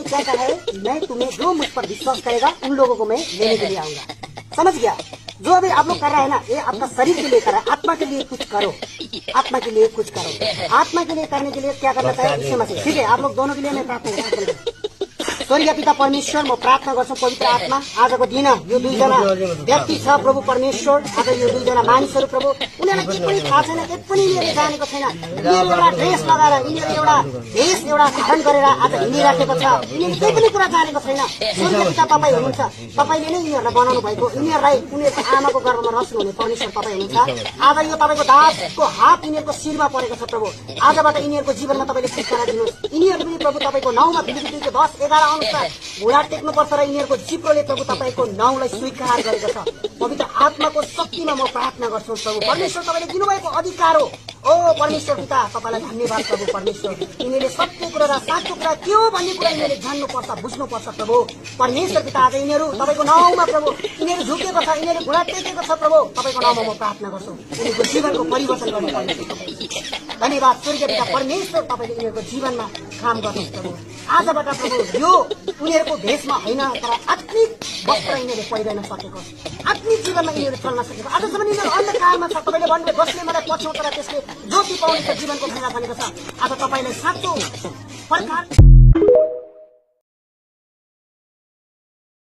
क्या कहा है, मैं तुम्हें जो मुझ पर विश्वास करेगा उन लोगों को मैं लेने के लिए आऊंगा। समझ गया? जो अभी आप लोग कर रहा है ना, ये आपका शरीर के लिए कर रहा है। आत्मा के लिए कुछ करो, आत्मा के लिए कुछ करो। आत्मा के लिए करने के लिए क्या करना चाहिए, इससे मत। ठीक है, आप लोग दोनों के लिए मैं प्रार्थना गर्छु। स्वर्गीय पिता परमेश्वर, म प्रार्थना गर्छु पवित्र आत्मा आजको दिन यो दुईजना व्यक्ति छ प्रभु परमेश्वर। आज यो दुईजना मानिसहरू प्रभु, उनीहरूलाई के पनि थाहा छैन, के पनि यिनीहरूले जानेको छैन। यिनीहरू एउटा ड्रेस लगाएर, यिनीहरू एउटा भेष एउटा धारण गरेर आज हिँडिराखेको छ। यिनीहरूले केही पनि कुरा जानेको छैन। स्वर्गीय पिता तपाईँ हुनुहुन्छ, तपाईँले नै यिनीहरूलाई बनाउनु भएको। यिनीहरूलाई उनीहरूको आमाको गर्भमा रच्नुहुने परमेश्वर तपाईँ हुनुहुन्छ। आज यो तपाईँको दासको हात यिनीहरूको शिरमा परेको छ प्रभु। आजबाट यिनीहरूको जीवनमा तपाईँले छुटकारा दिनुहोस्। यिनीहरू पनि प्रभु तपाईँको नाउँमा फिलिपिली 10:11 घुँडा टेक्नुपर्छ र यिनीहरूको जिब्रोले प्रभु तपाईँको नाउँलाई स्वीकार गरेको छ। पवित्र आत्माको शक्तिमा म प्रार्थना गर्छु प्रभु परमेश्वर, तपाईँले दिनुभएको अधिकार हो। ओ परमेश्वर पिता, तपाईँलाई धन्यवाद प्रभु परमेश्वर। यिनीहरूले सत्य कुरा र साँचो कुरा के हो भन्ने कुरा यिनीहरूले जान्नुपर्छ, बुझ्नुपर्छ प्रभु परमेश्वर पिता। आज यिनीहरू तपाईँको नाउँमा प्रभु, यिनीहरू झुकेको छ, यिनीहरू घुँडा टेकेको छ प्रभु, तपाईँको नाउँमा म प्रार्थना गर्छु। यिनीहरूको जीवनको परिवर्तन गर्नु पर्ने। धन्यवाद स्वर्गीय पिता परमेश्वर, तपाईँले यिनीहरूको जीवनमा काम गर्नुहोस् प्रभु। आजबाट प्रभु यो उनीहरूको भेषमा होइन, तर आत्मिक वस्त्र यिनीहरूले पहिरन सकेको, आत्मिक जीवनमा यिनीहरू चल्न सकेको। आजसम्म यिनीहरू अन्धकारमा छ। तपाईँले भन्नुभयो जसले मलाई पछ्याउँछ र त्यसले ज्योति पाउने जीवनको खैरा भनेको छ। आज तपाईँलाई साँचो प्रकार